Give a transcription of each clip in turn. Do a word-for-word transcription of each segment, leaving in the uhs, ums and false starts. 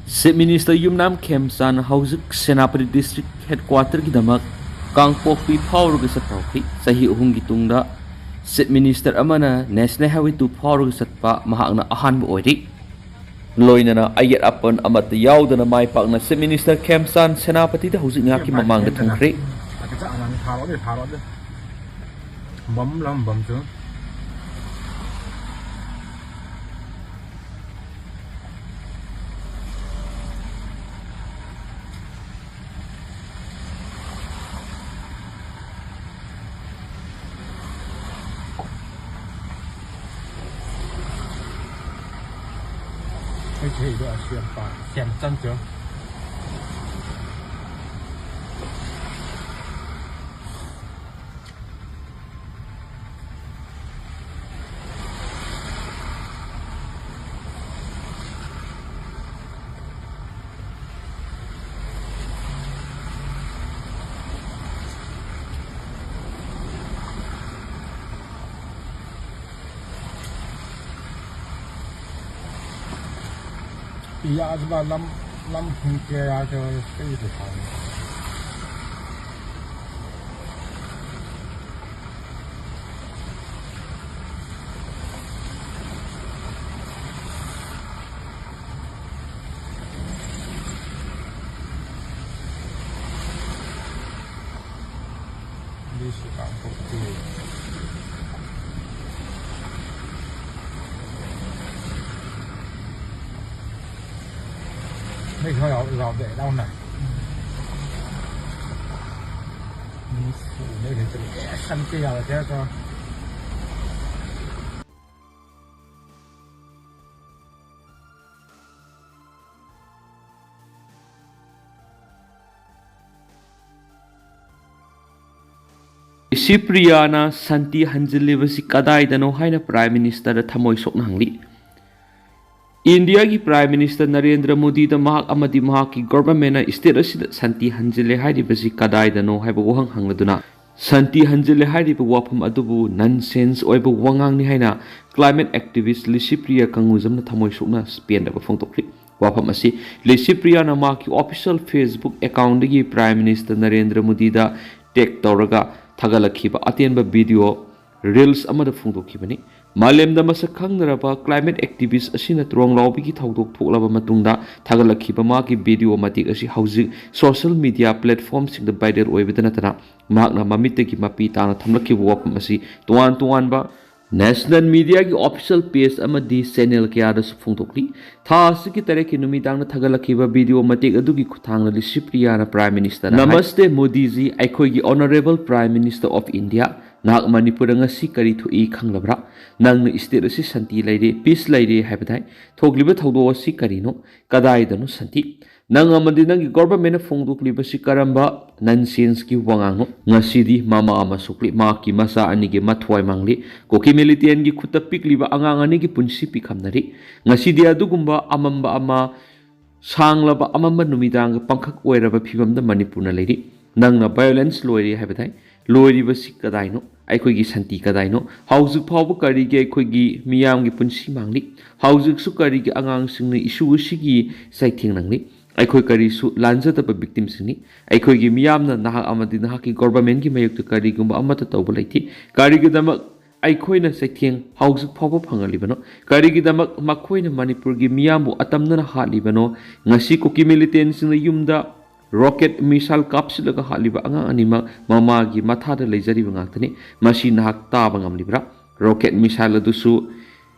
Chief Minister ꯌꯨꯝꯅꯥꯝ ꯈꯦꯝꯆꯥꯟ ꯍꯧꯖꯤꯛ Senapati district headquarterꯒꯤꯗꯃꯛ ꯀꯥꯡꯄꯣꯛꯄꯤ ꯐꯥꯎꯔꯒ ꯆꯠꯄ ꯍꯧꯈꯤ꯫ ꯆꯍꯤ ꯑꯍꯨꯝꯒꯤ ꯇꯨꯡꯗ Chief Minister ꯑꯃꯅ National Highway two ꯐꯥꯎꯔꯒ ꯆꯠꯄ ꯃꯍꯥꯛꯅ ꯑꯍꯥꯟꯕ ꯑꯣꯏꯔꯤ꯫ ꯂꯣꯏꯅꯅ ꯑꯌꯦꯠ ꯑꯄꯟ ꯑꯃꯠꯇ ꯌꯥꯎꯗꯅ ꯃꯥꯏ ꯄꯥꯛꯅ Chief Minister ꯈꯦꯝꯆꯥꯟ ꯁꯦꯅꯥꯄꯇꯤꯗ ꯍꯧꯖꯤꯛ ꯉꯥꯏꯍꯥꯛꯀꯤ ꯃꯃꯥꯡꯗ ꯊꯨꯡꯈ꯭ꯔꯦ꯫ ꯕꯝ ꯂꯝ ꯕꯝꯁꯨ꯫ Cái gì đó xem pa, xem chân chưa? Iya, sebab lam, lam hingke ya ke, ke itu kan. Di Sukang Putih. Đây thôi, rồi, rồi, để đâu nè. Đây là sân kia là thế thôi. ꯔꯤꯁꯤꯄ꯭ꯔꯤꯌꯥꯅ ꯁꯥꯟꯇꯤ ꯍꯟꯖꯤꯜꯂꯤꯕꯁꯤ ꯀꯗꯥꯏꯗꯅꯣ ꯍꯥꯏꯅ Prime Ministerꯗ ꯊꯃꯣꯏ ꯁꯣꯛꯅ ꯍꯪꯂꯤ꯫ ꯏꯟꯗꯤꯌꯥꯒꯤ Prime Minister Narendra ꯃꯣꯗꯤꯗ ꯃꯍꯥꯛ ꯑꯃꯗꯤ ꯃꯍꯥꯛꯀꯤ governmentꯅ state ꯑꯁꯤꯗ ꯁꯥꯟꯇꯤ ꯍꯟꯖꯤꯜꯂꯦ ꯍꯥꯏꯔꯤꯕꯁꯤ ꯀꯗꯥꯏꯗꯅꯣ ꯍꯥꯏꯕ ꯋꯥꯍꯪ ꯍꯪꯂꯗꯨꯅ, ꯁꯥꯟꯇꯤ ꯍꯟꯖꯤꯜꯂꯦ ꯍꯥꯏꯔꯤꯕ ꯋꯥꯐꯝ ꯑꯗꯨꯕꯨ nonsense ꯑꯣꯏꯕ ꯋꯥꯉꯥꯡꯅꯤ ꯍꯥꯏꯅ climate activist ꯂꯤꯁꯤꯄ꯭ꯔꯤꯌꯥ ꯀꯪꯒꯨꯖꯝꯅ ꯊꯃꯣꯏ ꯁꯣꯛꯅ ꯄꯦꯟꯗꯕ ꯐꯣꯡꯗꯣꯛꯈ꯭ꯔꯤ꯫ ꯋꯥꯐꯝ ꯑꯁꯤ ꯂꯤꯁꯤꯄ꯭ꯔꯤꯌꯥꯅ ꯃꯍꯥꯛꯀꯤ official Facebook account ꯗꯒꯤ Prime Minister ꯅꯔꯦꯟꯗ꯭ꯔ ꯃꯣꯗꯤꯗ tag ꯇꯧꯔꯒ ꯊꯥꯒꯠꯂꯛꯈꯤꯕ ꯑꯇꯦꯟꯕ video reels ꯑꯃꯗ ꯐꯣꯡꯗꯣꯛꯈꯤꯕꯅꯤ꯫ ꯃꯥꯂꯦꯝꯗ ꯃꯁꯛ ꯈꯪꯅꯔꯕ climate activist ꯑꯁꯤꯅ ꯇ꯭ꯔꯣꯡ ꯂꯥꯎꯕꯤꯒꯤ ꯊꯧꯗꯣꯛ ꯊꯣꯛꯂꯕ ꯃꯇꯨꯡꯗ ꯊꯥꯒꯠꯂꯛꯈꯤꯕ ꯃꯍꯥꯛꯀꯤ video ꯃꯇꯦꯛ ꯑꯁꯤ ꯍꯧꯖꯤꯛ social media platform ꯁꯤꯡꯗ viral ꯑꯣꯏꯕꯗ ꯅꯠꯇꯅ ꯃꯍꯥꯛꯅ ꯃꯃꯤꯠꯇꯒꯤ ꯃꯄꯤ ꯇꯥꯅ ꯊꯝꯂꯛꯈꯤꯕ ꯋꯥꯐꯝ ꯑꯁꯤ ꯇꯣꯉꯥꯟ ꯇꯣꯉꯥꯟꯕ national media ꯒꯤ official page ꯑꯃꯗꯤ channel ꯀꯌꯥꯗꯁꯨ ꯐꯣꯡꯗꯣꯛꯂꯤ꯫ ꯊꯥ ꯑꯁꯤꯒꯤ ꯇꯔꯦꯠꯀꯤ ꯅꯨꯃꯤꯗꯥꯡꯗ ꯊꯥꯒꯠꯂꯛꯈꯤꯕ video ꯃꯇꯦꯛ ꯑꯗꯨꯒꯤ ꯈꯨꯠꯊꯥꯡꯗ ꯂꯤꯁꯤꯄ꯭ꯔꯤꯌꯥꯅ Prime Minister ꯅ ꯍꯥꯏ, "Namaste Modi ji, ꯑꯩꯈꯣꯏꯒꯤ honourable Prime Minister of India, ꯅꯍꯥꯛ ꯃꯅꯤꯄꯨꯔꯗ ꯉꯁꯤ ꯀꯔꯤ ꯊꯣꯛꯏ ꯈꯪꯂꯕ꯭ꯔꯥ? ꯅꯪꯅ state ꯑꯁꯤ ꯁꯥꯟꯇꯤ ꯂꯩꯔꯦ, peace ꯂꯩꯔꯦ ꯍꯥꯏꯕ ꯇꯥꯏ꯫ ꯊꯣꯛꯂꯤꯕ ꯊꯧꯗꯣꯛ ꯑꯁꯤ ꯀꯔꯤꯅꯣ? ꯀꯗꯥꯏꯗꯅꯣ ꯁꯥꯟꯇꯤ? ꯅꯪ ꯑꯃꯗꯤ ꯅꯪꯒꯤ government ꯅ ꯐꯣꯡꯗꯣꯛꯂꯤꯕꯁꯤ ꯀꯔꯝꯕ nonsense ꯀꯤ ꯋꯥꯉꯥꯡꯅꯣ? ꯉꯁꯤꯗꯤ ꯃꯃꯥ ꯑꯃ ꯁꯣꯛꯂꯤ, ꯃꯍꯥꯛꯀꯤ ꯃꯆꯥ ꯑꯅꯤꯒꯤ ꯃꯊ꯭ꯋꯥꯏ ꯃꯥꯡꯂꯤ, ꯀꯨꯀꯤ militant ꯒꯤ ꯈꯨꯠꯇ ꯄꯤꯛꯂꯤꯕ ꯑꯉꯥꯡ ꯑꯅꯤꯒꯤ ꯄꯨꯟꯁꯤ ꯄꯤꯈꯝꯅꯔꯤ꯫ ꯉꯁꯤꯗꯤ ꯑꯗꯨꯒꯨꯝꯕ ꯑꯃꯝꯕ ꯑꯃ, ꯁꯥꯡꯂꯕ ꯑꯃꯝꯕ ꯅꯨꯃꯤꯗꯥꯡꯒ ꯄꯥꯡꯈꯛ ꯑꯣꯏꯔꯕ ꯐꯤꯕꯝꯗ ꯃꯅꯤꯄꯨꯔꯅ ꯂꯩꯔꯤ꯫ ꯅꯪꯅ violence ꯂꯣꯏꯔꯦ ꯍꯥꯏꯕ ꯇꯥꯏ꯫ ꯂꯣꯏꯔꯤꯕꯁꯤ ꯀꯗꯥꯏꯅꯣ? ꯑꯩꯈꯣꯏꯒꯤ ꯁꯥꯟꯇꯤ ꯀꯗꯥꯏꯅꯣ? ꯍꯧꯖꯤꯛ ꯐꯥꯎꯕ ꯀꯔꯤꯒꯤ ꯑꯩꯈꯣꯏꯒꯤ ꯃꯤꯌꯥꯝꯒꯤ ꯄꯨꯟꯁꯤ ꯃꯥꯡꯂꯤ? ꯍꯧꯖꯤꯛꯁꯨ ꯀꯔꯤꯒꯤ ꯑꯉꯥꯡꯁꯤꯡꯅ issue ꯑꯁꯤꯒꯤ ꯆꯩꯊꯦꯡ ꯅꯪꯂꯤ? ꯑꯩꯈꯣꯏ ꯀꯔꯤꯁꯨ ꯂꯥꯟꯖꯗꯕ victim ꯁꯤꯡꯅꯤ꯫ ꯑꯩꯈꯣꯏꯒꯤ ꯃꯤꯌꯥꯝꯅ ꯅꯍꯥꯛ ꯑꯃꯗꯤ ꯅꯍꯥꯛꯀꯤ government ꯀꯤ ꯃꯥꯌꯣꯛꯇ ꯀꯔꯤꯒꯨꯝꯕ ꯑꯃꯠꯇ ꯇꯧꯕ ꯂꯩꯇꯦ꯫ ꯀꯔꯤꯒꯤꯗꯃꯛ ꯑꯩꯈꯣꯏꯅ ꯆꯩꯊꯦꯡ ꯍꯧꯖꯤꯛ ꯐꯥꯎꯕ ꯐꯪꯍꯜꯂꯤꯕꯅꯣ? ꯀꯔꯤꯒꯤꯗꯃꯛ ꯃꯈꯣꯏꯅ ꯃꯅꯤꯄꯨꯔꯒꯤ ꯃꯤꯌꯥꯝꯕꯨ ꯑꯇꯝꯅꯅ ꯍꯥꯠꯂꯤꯕꯅꯣ? ꯉꯁꯤ ꯀꯨꯀꯤ militant ꯁꯤꯡꯅ ꯌꯨꯝꯗ rocket missile ꯀꯥꯞꯁꯤꯜꯂꯒ ꯍꯥꯠꯂꯤꯕ ꯑꯉꯥꯡ ꯑꯅꯤꯃꯛ ꯃꯃꯥꯒꯤ ꯃꯊꯥꯗ ꯂꯩꯖꯔꯤꯕ ꯉꯥꯛꯇꯅꯤ꯫ ꯃꯁꯤ ꯅꯍꯥꯛ ꯇꯥꯕ ꯉꯝꯂꯤꯕ꯭ꯔꯥ? Rocket missile ꯑꯗꯨꯁꯨ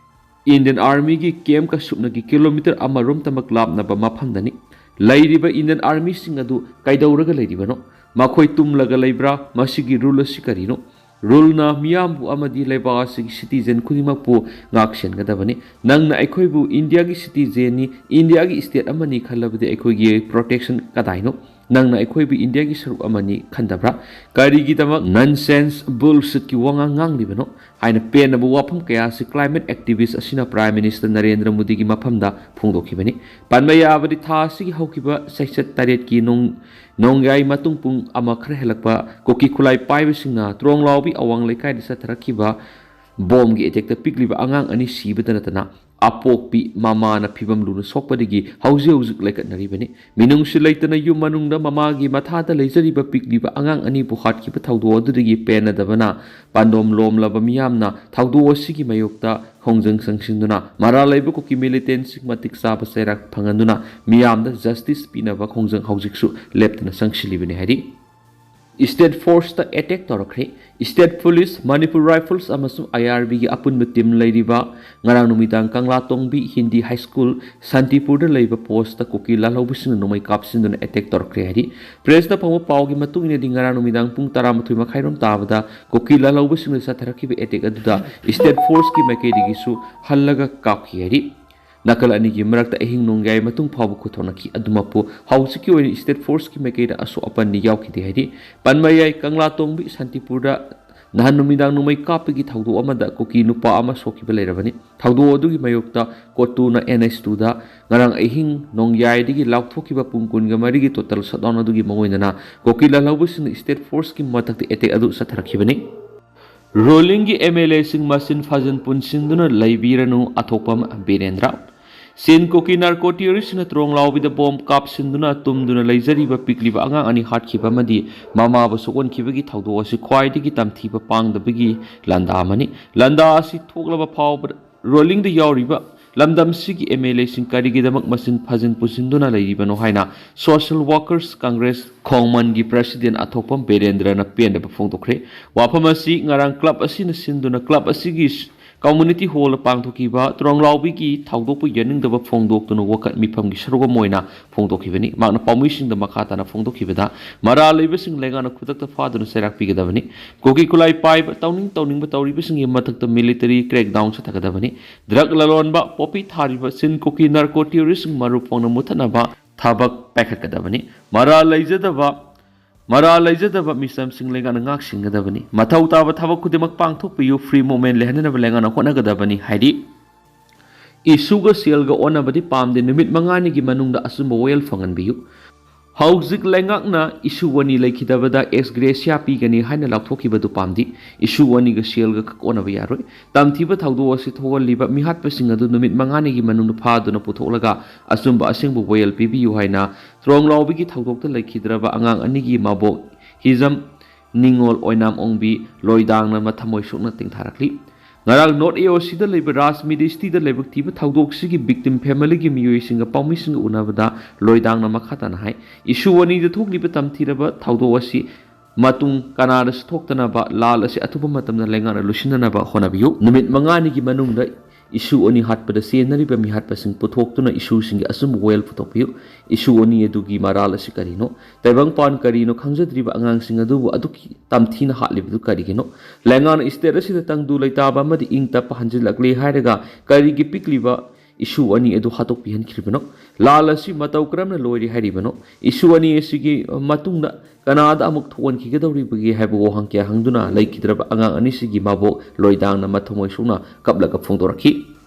Indian Army ꯒꯤ camp ꯀ ꯁꯨꯞꯅꯒꯤ kilometre ꯑꯃꯔꯣꯝꯇꯃꯛ ꯂꯥꯞꯅꯕ ꯃꯐꯝꯗꯅꯤ꯫ ꯂꯩꯔꯤꯕ Indian Army ꯁꯤꯡ ꯑꯗꯨ ꯀꯩꯗꯧꯔꯒ ꯂꯩꯔꯤꯕꯅꯣ? ꯃꯈꯣꯏ ꯇꯨꯝꯂꯒ ꯂꯩꯕ꯭ꯔꯥ? ꯃꯁꯤꯒꯤ rule ꯑꯁꯤ ꯀꯔꯤꯅꯣ? Rule ꯅ ꯃꯤꯌꯥꯝꯕꯨ ꯑꯃꯗꯤ ꯂꯩꯕꯥꯛ ꯑꯁꯤꯒꯤ citizen ꯈꯨꯗꯤꯡꯃꯛꯄꯨ ꯉꯥꯛ ꯁꯦꯟꯒꯗꯕꯅꯤ꯫ ꯅꯪꯅ ꯑꯩꯈꯣꯏꯕꯨ India ꯒꯤ citizen ꯅꯤ, India ꯒꯤ state ꯑꯃꯅꯤ ꯈꯜꯂꯕꯗꯤ ꯑꯩꯈꯣꯏꯒꯤ protection ꯀꯗꯥꯏꯅꯣ? ꯅꯪꯅ ꯑꯩꯈꯣꯏꯕꯨ India ꯒꯤ ꯁꯔꯨꯛ ꯑꯃꯅꯤ ꯈꯟꯗꯕ꯭ꯔꯥ? ꯀꯔꯤꯒꯤꯗꯃꯛ nonsense bullshit ꯀꯤ ꯋꯥꯉꯥꯡ ꯉꯥꯡꯂꯤꯕꯅꯣ?" ꯍꯥꯏꯅ ꯄꯦꯟꯅꯕ ꯋꯥꯐꯝ ꯀꯌꯥ ꯑꯁꯤ climate activist ꯑꯁꯤꯅ Prime Minister ꯅꯔꯦꯟꯗ꯭ꯔ ꯃꯣꯗꯤꯒꯤ ꯃꯐꯝꯗ ꯐꯣꯡꯗꯣꯛꯈꯤꯕꯅꯤ꯫ ꯄꯟꯕ ꯌꯥꯕꯗꯤ, ꯊꯥ ꯑꯁꯤꯒꯤ ꯍꯧꯈꯤꯕ ꯆꯩꯆꯠ ꯇꯔꯦꯠꯀꯤ ꯅꯣꯡ-, ꯅꯣꯡꯌꯥꯏ ꯃꯇꯨꯡ ꯄꯨꯡ ꯑꯃ ꯈꯔ ꯍꯦꯜꯂꯛꯄ ꯀꯨꯀꯤ ꯈꯨꯠꯂꯥꯏ ꯄꯥꯏꯕꯁꯤꯡꯅ ꯇ꯭ꯔꯣꯡ ꯂꯥꯎꯕꯤ ꯑꯋꯥꯡ ꯂꯩꯀꯥꯏꯗ ꯆꯠꯊꯔꯛꯈꯤꯕ ꯕꯣꯝꯒꯤ attack ꯇ ꯄꯤꯛꯂꯤꯕ ꯑꯉꯥꯡ ꯑꯅꯤ ꯁꯤꯕꯗ ꯅꯠꯇꯅ ꯑꯄꯣꯛꯄꯤ ꯃꯃꯥꯅ ꯐꯤꯕꯝ ꯂꯨꯅ ꯁꯣꯛꯄꯗꯒꯤ ꯍꯧꯖꯤꯛ ꯍꯧꯖꯤꯛ ꯂꯩꯈꯠꯅꯔꯤꯕꯅꯤ꯫ ꯃꯤꯅꯨꯡꯁꯤ ꯂꯩꯇꯅ ꯌꯨꯝ ꯃꯅꯨꯡꯗ ꯃꯃꯥꯒꯤ ꯃꯊꯥꯗ ꯂꯩꯖꯔꯤꯕ ꯄꯤꯛꯂꯤꯕ ꯑꯉꯥꯡ ꯑꯅꯤꯕꯨ ꯍꯥꯠꯈꯤꯕ ꯊꯧꯗꯣꯛ ꯑꯗꯨꯗꯒꯤ ꯄꯦꯟꯅꯗꯕꯅ ꯄꯥꯟꯗꯣꯝ ꯂꯣꯝꯂꯕ ꯃꯤꯌꯥꯝꯅ ꯊꯧꯗꯣꯛ ꯑꯁꯤꯒꯤ ꯃꯥꯌꯣꯛꯇ ꯈꯣꯡꯖꯪ ꯆꯪꯁꯤꯟꯗꯨꯅ ꯃꯔꯥꯜ ꯂꯩꯕ ꯀꯨꯀꯤ ꯃꯤꯂꯤꯇꯦꯟꯁꯤꯡ ꯃꯇꯤꯛ ꯆꯥꯕ ꯆꯩꯔꯥꯛ ꯐꯪꯍꯟꯗꯨꯅ ꯃꯤꯌꯥꯝꯗ ꯖꯁꯇꯤꯁ ꯄꯤꯅꯕ ꯈꯣꯡꯖꯪ ꯍꯧꯖꯤꯛꯁꯨ ꯂꯦꯞꯇꯅ ꯆꯪꯁꯤꯜꯂꯤꯕꯅꯤ ꯍꯥꯏꯔꯤ꯫ ꯁ꯭ꯇꯦꯠ ꯐꯣꯔꯁꯇ ꯑꯦꯇꯦꯛ ꯇꯧꯔꯛꯈ꯭ꯔꯦ꯫ ꯁ꯭ꯇꯦꯠ ꯄꯨꯂꯤꯁ, ꯃꯅꯤꯄꯨꯔ ꯔꯥꯏꯐꯜꯁ ꯑꯃꯁꯨꯡ ꯑꯥꯏ ꯑꯥꯔ ꯕꯤꯒꯤ ꯑꯄꯨꯟꯕ ꯇꯤꯝ ꯂꯩꯔꯤꯕ ꯉꯔꯥꯡ ꯅꯨꯃꯤꯗꯥꯡ ꯀꯪꯂꯥꯇꯣꯡꯕꯤ ꯍꯤꯟꯗꯤ ꯍꯥꯏ ꯁ꯭ꯀꯨꯜ ꯁꯥꯟꯇꯤꯄꯨꯔꯗ ꯂꯩꯕ ꯄꯣꯁꯇ ꯀꯨꯀꯤ ꯂꯥꯜꯍꯧꯕꯁꯤꯡꯅ ꯅꯣꯡꯃꯩ ꯀꯥꯞꯁꯤꯟꯗꯨꯅ ꯑꯦꯇꯦꯛ ꯇꯧꯔꯛꯈ꯭ꯔꯦ ꯍꯥꯏꯔꯤ꯫ ꯄ꯭ꯔꯦꯁꯇ ꯐꯪꯕ ꯄꯥꯎꯒꯤ ꯃꯇꯨꯡ ꯏꯟꯅꯗꯤ ꯉꯔꯥꯡ ꯅꯨꯃꯤꯗꯥꯡ ꯄꯨꯡ ꯇꯔꯥꯃꯥꯊꯣꯏ ꯃꯈꯥꯏꯔꯣꯝ ꯇꯥꯕꯗ ꯀꯨꯀꯤ ꯂꯥꯜꯍꯧꯕꯁꯤꯡꯅ ꯆꯠꯊꯔꯛꯈꯤꯕ ꯑꯦꯇꯦꯛ ꯑꯗꯨꯗ ꯁ꯭ꯇꯦꯠ ꯐꯣꯔꯁꯀꯤ ꯃꯥꯏꯀꯩꯗꯒꯤꯁꯨ ꯍꯜꯂꯒ ꯀꯥꯞꯈꯤ ꯍꯥꯏꯔꯤ꯫ ꯅꯥꯀꯜ ꯑꯅꯤꯒꯤ ꯃꯔꯛꯇ ꯑꯍꯤꯡ ꯅꯣꯡꯌꯥꯏ ꯃꯇꯨꯡ ꯐꯥꯎꯕ ꯈꯨꯠꯊꯣꯛꯅꯈꯤ꯫ ꯑꯗꯨꯃꯛꯄꯨ ꯍꯧꯖꯤꯛꯀꯤ ꯑꯣꯏꯅ ꯁ꯭ꯇꯦꯠ ꯐꯣꯔꯁꯀꯤ ꯃꯥꯏꯀꯩꯗ ꯑꯁꯣꯛ ꯑꯄꯟꯗꯤ ꯌꯥꯎꯈꯤꯗꯦ ꯍꯥꯏꯔꯤ꯫ ꯄꯟꯕ ꯌꯥꯏ, ꯀꯪꯂꯥꯇꯣꯡꯕꯤ ꯁꯥꯟꯇꯤꯄꯨꯔꯗ ꯅꯍꯥꯟ ꯅꯨꯃꯤꯗꯥꯡ ꯅꯣꯡꯃꯩ ꯀꯥꯞꯄꯒꯤ ꯊꯧꯗꯣꯛ ꯑꯃꯗ ꯀꯨꯀꯤ ꯅꯨꯄꯥ ꯑꯃ ꯁꯣꯛꯈꯤꯕ ꯂꯩꯔꯕꯅꯤ꯫ ꯊꯧꯗꯣꯛ ꯑꯗꯨꯒꯤ ꯃꯥꯌꯣꯛꯇ ꯀꯣꯇꯨꯅ ꯑꯦꯟ ꯑꯩꯆ ꯇꯨꯗ ꯉꯔꯥꯡ ꯑꯍꯤꯡ ꯅꯣꯡꯌꯥꯏꯗꯒꯤ ꯂꯥꯎꯊꯣꯛꯈꯤꯕ ꯄꯨꯡ ꯀꯨꯟꯒ ꯃꯔꯤꯒꯤ ꯇꯣꯇꯦꯜ ꯁꯠꯗꯥꯎꯟ ꯑꯗꯨꯒꯤ ꯃꯑꯣꯡ ꯏꯟꯅ ꯀꯨꯀꯤ ꯂꯥꯜꯍꯧꯕꯁꯤꯡꯅ ꯁ꯭ꯇꯦꯠ ꯐꯣꯔꯁꯀꯤ ꯃꯊꯛꯇ ꯑꯦꯇꯦꯛ ꯑꯗꯨ ꯆꯠꯊꯔꯛꯈꯤꯕꯅꯤ꯫ ꯔꯨꯂꯤꯡꯒꯤ ꯑꯦꯝ ꯑꯦꯜ ꯑꯦꯁꯤꯡ ꯃꯆꯤꯟ ꯐꯥꯖꯤꯟ ꯄꯨꯟꯁꯤꯟꯗꯨꯅ ꯂꯩꯕꯤꯔꯅꯨ, ꯑꯊꯣꯛꯄꯝ ꯕꯤꯔꯦꯟꯗ꯭ꯔ꯫ ꯆꯤꯟ ꯀꯨꯀꯤ ꯅꯥꯔꯀꯣ ꯇꯦꯔꯣꯔꯤꯁꯁꯤꯡꯅ ꯇ꯭ꯔꯣꯡꯂꯥꯎꯕꯤꯗ ꯕꯣꯝ ꯀꯥꯞꯁꯤꯟꯗꯨꯅ ꯇꯨꯝꯗꯨꯅ ꯂꯩꯖꯔꯤꯕ ꯄꯤꯛꯂꯤꯕ ꯑꯉꯥꯡ ꯑꯅꯤ ꯍꯥꯠꯈꯤꯕ ꯑꯃꯗꯤ ꯃꯃꯥꯕꯨ ꯁꯣꯛꯍꯟꯈꯤꯕꯒꯤ ꯊꯧꯗꯣꯛ ꯑꯁꯤ ꯈ꯭ꯋꯥꯏꯗꯒꯤ ꯇꯝꯊꯤꯕ ꯄꯥꯡꯗꯕꯒꯤ ꯂꯥꯟꯗꯥ ꯑꯃꯅꯤ꯫ ꯂꯥꯟꯗꯥ ꯑꯁꯤ ꯊꯣꯛꯂꯕ ꯐꯥꯎꯕꯗ ꯔꯣꯂꯤꯡꯗ ꯌꯥꯎꯔꯤꯕ ꯂꯝꯗꯝꯁꯤꯒꯤ ꯑꯦꯝ ꯑꯦꯜ ꯑꯦꯁꯤꯡ ꯀꯔꯤꯒꯤꯗꯃꯛ ꯃꯆꯤꯟ ꯐꯥꯖꯤꯟ ꯄꯨꯟꯁꯤꯟꯗꯨꯅ ꯂꯩꯔꯤꯕꯅꯣ ꯍꯥꯏꯅ ꯁꯣꯁꯤꯌꯦꯜ ꯋꯥꯔꯀꯔꯁ ꯀꯪꯒ꯭ꯔꯦꯁ ꯈꯣꯡꯃꯟꯒꯤ ꯄ꯭ꯔꯦꯁꯤꯗꯦꯟ ꯑꯊꯣꯛꯄꯝ ꯕꯤꯔꯦꯟꯗ꯭ꯔꯅ ꯄꯦꯟꯗꯕ ꯐꯣꯡꯗꯣꯛꯈ꯭ꯔꯦ꯫ ꯋꯥꯐꯝ ꯑꯁꯤ ꯉꯔꯥꯡ ꯀ꯭ꯂꯕ ꯑꯁꯤꯅ ꯁꯤꯟꯗꯨꯅ ꯀ꯭ꯂꯕ ꯑꯁꯤꯒꯤ ꯀꯝꯃ꯭ꯌꯨꯅꯤꯇꯤ ꯍꯣꯜꯗ ꯄꯥꯡꯊꯣꯛꯈꯤꯕ ꯇ꯭ꯔꯣꯡꯂꯥꯎꯕꯤꯒꯤ ꯊꯧꯗꯣꯛꯄꯨ ꯌꯥꯅꯤꯡꯗꯕ ꯐꯣꯡꯗꯣꯛꯇꯨꯅ ꯋꯥꯀꯠ ꯃꯤꯐꯝꯒꯤ ꯁꯔꯨꯛ ꯑꯃ ꯑꯣꯏꯅ ꯐꯣꯡꯗꯣꯛꯈꯤꯕꯅꯤ꯫ ꯃꯍꯥꯛꯅ ꯄꯥꯎꯃꯤꯁꯤꯡꯗ ꯃꯈꯥ ꯇꯥꯅ ꯐꯣꯡꯗꯣꯛꯈꯤꯕꯗ ꯃꯔꯥꯜ ꯂꯩꯕꯁꯤꯡ ꯂꯩꯉꯥꯛꯅ ꯈꯨꯗꯛꯇ ꯐꯥꯗꯨꯅ ꯆꯩꯔꯥꯛ ꯄꯤꯒꯗꯕꯅꯤ꯫ ꯀꯨꯀꯤ ꯈꯨꯠꯂꯥꯏ ꯄꯥꯏꯕ ꯇꯧꯅꯤꯡ ꯇꯧꯅꯤꯡꯕ ꯇꯧꯔꯤꯕꯁꯤꯡꯒꯤ ꯃꯊꯛꯇ ꯃꯤꯂꯤꯇꯔꯤ ꯀ꯭ꯔꯦꯛꯗꯥꯎꯟ ꯆꯠꯊꯒꯗꯕꯅꯤ꯫ ꯗ꯭ꯔꯒ ꯂꯂꯣꯟꯕ, ꯄꯣꯄꯤ ꯊꯥꯔꯤꯕ ꯆꯤꯟ ꯀꯨꯀꯤ ꯅꯥꯔꯀꯣ ꯇꯦꯔꯣꯔꯤꯁ꯭ꯠꯁꯤꯡ ꯃꯔꯨ ꯐꯣꯡꯅ ꯃꯨꯠꯊꯠꯅꯕ ꯊꯕꯛ ꯄꯥꯏꯈꯠꯀꯗꯕꯅꯤ꯫ ꯃꯔꯥꯜ ꯂꯩꯖꯗꯕ, ꯃꯔꯥꯜ ꯂꯩꯖꯗꯕ ꯃꯤꯆꯝꯁꯤꯡ ꯂꯩꯉꯥꯛꯅ ꯉꯥꯛ ꯁꯦꯟꯒꯗꯕꯅꯤ꯫ ꯃꯊꯧ ꯇꯥꯕ ꯊꯕꯛ ꯈꯨꯗꯤꯡꯃꯛ ꯄꯥꯡꯊꯣꯛꯄꯤꯌꯨ꯫ ꯐ꯭ꯔꯤ ꯃꯨꯚꯃꯦꯟꯠ ꯂꯩꯍꯟꯅꯅꯕ ꯂꯩꯉꯥꯛꯅ ꯍꯣꯠꯅꯒꯗꯕꯅꯤ ꯍꯥꯏꯔꯤ꯫ ꯏꯁꯨꯒ ꯁꯦꯜꯒ ꯑꯣꯟꯅꯕꯗꯤ ꯄꯥꯝꯗꯦ꯫ ꯅꯨꯃꯤꯠ ꯃꯉꯥꯅꯤꯒꯤ ꯃꯅꯨꯡꯗ ꯑꯆꯨꯝꯕ ꯋꯥꯌꯦꯜ ꯐꯪꯍꯟꯕꯤꯌꯨ꯫ ꯍꯧꯖꯤꯛ ꯂꯩꯉꯥꯛꯅ ꯏꯁꯨ ꯑꯅꯤ ꯂꯩꯈꯤꯗꯕꯗ ꯑꯦꯛꯁ ꯒ꯭ꯔꯦꯁꯤꯌꯥ ꯄꯤꯒꯅꯤ ꯍꯥꯏꯅ ꯂꯥꯎꯊꯣꯛꯈꯤꯕꯗꯨ ꯄꯥꯝꯗꯦ꯫ ꯏꯁꯨ ꯑꯅꯤꯒ ꯁꯦꯜꯒ ꯈꯛ ꯑꯣꯟꯅꯕ ꯌꯥꯔꯣꯏ꯫ ꯇꯝꯊꯤꯕ ꯊꯧꯗꯣꯛ ꯑꯁꯤ ꯊꯣꯛꯍꯜꯂꯤꯕ ꯃꯤꯍꯥꯠꯄꯁꯤꯡ ꯑꯗꯨ ꯅꯨꯃꯤꯠ ꯃꯉꯥꯅꯤꯒꯤ ꯃꯅꯨꯡꯗ ꯐꯥꯗꯨꯅ ꯄꯨꯊꯣꯛꯂꯒ ꯑꯆꯨꯝꯕ ꯑꯁꯦꯡꯕ ꯋꯥꯌꯦꯜ ꯄꯤꯕꯤꯌꯨ ꯍꯥꯏꯅ ꯇ꯭ꯔꯣꯡꯂꯥꯎꯕꯤꯒꯤ ꯊꯧꯗꯣꯛꯇ ꯂꯩꯈꯤꯗ꯭ꯔꯕ ꯑꯉꯥꯡ ꯑꯅꯤꯒꯤ ꯃꯕꯣꯛ ꯍꯤꯖꯝ ꯅꯤꯉꯣꯜ ꯑꯣꯏꯅꯥꯝ ꯑꯣꯡꯕꯤ ꯂꯣꯏꯗꯥꯡꯅ ꯃꯊꯃꯣꯏ ꯁꯣꯛꯅ ꯇꯦꯡꯊꯥꯔꯛꯂꯤ꯫ ꯉꯔꯥꯡ ꯅꯣꯔꯠ ꯑꯦ ꯑꯣ ꯁꯤꯗ ꯂꯩꯕ ꯔꯥꯖ ꯃꯤꯗꯤꯁꯇꯤꯗ ꯂꯥꯏꯕꯛ ꯊꯤꯕ ꯊꯧꯗꯣꯛꯁꯤꯒꯤ ꯚꯤꯛꯇꯤꯝ ꯐꯦꯃꯤꯂꯤꯒꯤ ꯃꯤꯑꯣꯏꯁꯤꯡꯒ ꯄꯥꯎꯃꯤꯁꯤꯡꯒ ꯎꯅꯕꯗ ꯂꯣꯏꯗꯥꯡꯅ ꯃꯈꯥ ꯇꯥꯅ ꯍꯥꯏ, ꯏꯁꯨ ꯑꯅꯤꯗ ꯊꯣꯛꯂꯤꯕ ꯇꯝꯊꯤꯔꯕ ꯊꯧꯗꯣꯛ ꯑꯁꯤ ꯃꯇꯨꯡ ꯀꯅꯥꯗꯁꯨ ꯊꯣꯛꯇꯅꯕ ꯂꯥꯜ ꯑꯁꯤ ꯑꯊꯨꯕ ꯃꯇꯝꯗ ꯂꯩꯉꯥꯛꯅ ꯂꯣꯏꯁꯤꯟꯅꯅꯕ ꯍꯣꯠꯅꯕꯤꯌꯨ꯫ ꯅꯨꯃꯤꯠ ꯃꯉꯥꯅꯤꯒꯤ ꯃꯅꯨꯡꯗ ꯏꯁꯨ ꯑꯅꯤ ꯍꯥꯠꯄꯗ ꯆꯦꯟꯅꯔꯤꯕ ꯃꯤꯍꯥꯠꯄꯁꯤꯡ ꯄꯨꯊꯣꯛꯇꯨꯅ ꯏꯁꯨꯁꯤꯡꯒꯤ ꯑꯆꯨꯝꯕ ꯋꯥꯌꯦꯜ ꯄꯨꯊꯣꯛꯄꯤꯌꯨ꯫ ꯏꯁꯨ ꯑꯅꯤ ꯑꯗꯨꯒꯤ ꯃꯔꯥꯜ ꯑꯁꯤ ꯀꯔꯤꯅꯣ? ꯇꯥꯏꯕꯪꯄꯥꯟ ꯀꯔꯤꯅꯣ ꯈꯪꯖꯗ꯭ꯔꯤꯕ ꯑꯉꯥꯡꯁꯤꯡ ꯑꯗꯨꯕꯨ ꯑꯗꯨꯛꯀꯤ ꯇꯝꯊꯤꯅ ꯍꯥꯠꯂꯤꯕꯗꯨ ꯀꯔꯤꯒꯤꯅꯣ? ꯂꯩꯉꯥꯛꯅ ꯁ꯭ꯇꯦꯠ ꯑꯁꯤꯗ ꯇꯪꯗꯨ ꯂꯩꯇꯥꯕ ꯑꯃꯗꯤ ꯏꯪ ꯇꯞꯄ ꯍꯟꯖꯤꯜꯂꯛꯂꯦ ꯍꯥꯏꯔꯒ ꯀꯔꯤꯒꯤ ꯄꯤꯛꯂꯤꯕ ꯏꯁꯨ ꯑꯅꯤ ꯑꯗꯨ ꯍꯥꯠꯇꯣꯛꯄꯤꯍꯟꯈ꯭ꯔꯤꯕꯅꯣ? ꯂꯥꯜ ꯑꯁꯤ ꯃꯇꯧ ꯀꯔꯝꯅ ꯂꯣꯏꯔꯤ ꯍꯥꯏꯔꯤꯕꯅꯣ? ꯏꯁꯨ ꯑꯅꯤ ꯑꯁꯤꯒꯤ ꯃꯇꯨꯡꯗ ꯀꯅꯥꯗ ꯑꯃꯨꯛ ꯊꯣꯛꯍꯟꯈꯤꯒꯗꯧꯔꯤꯕꯒꯦ ꯍꯥꯏꯕ ꯋꯥꯍꯪ ꯀꯌꯥ ꯍꯪꯗꯨꯅ ꯂꯩꯈꯤꯗ꯭ꯔꯕ ꯑꯉꯥꯡ ꯑꯅꯤꯁꯤꯒꯤ ꯃꯕꯣꯛ ꯂꯣꯏꯗꯥꯡꯅ ꯃꯊꯃꯣꯏ ꯁꯣꯛꯅ ꯀꯞꯂꯒ ꯐꯣꯡꯗꯣꯔꯛꯈꯤ꯫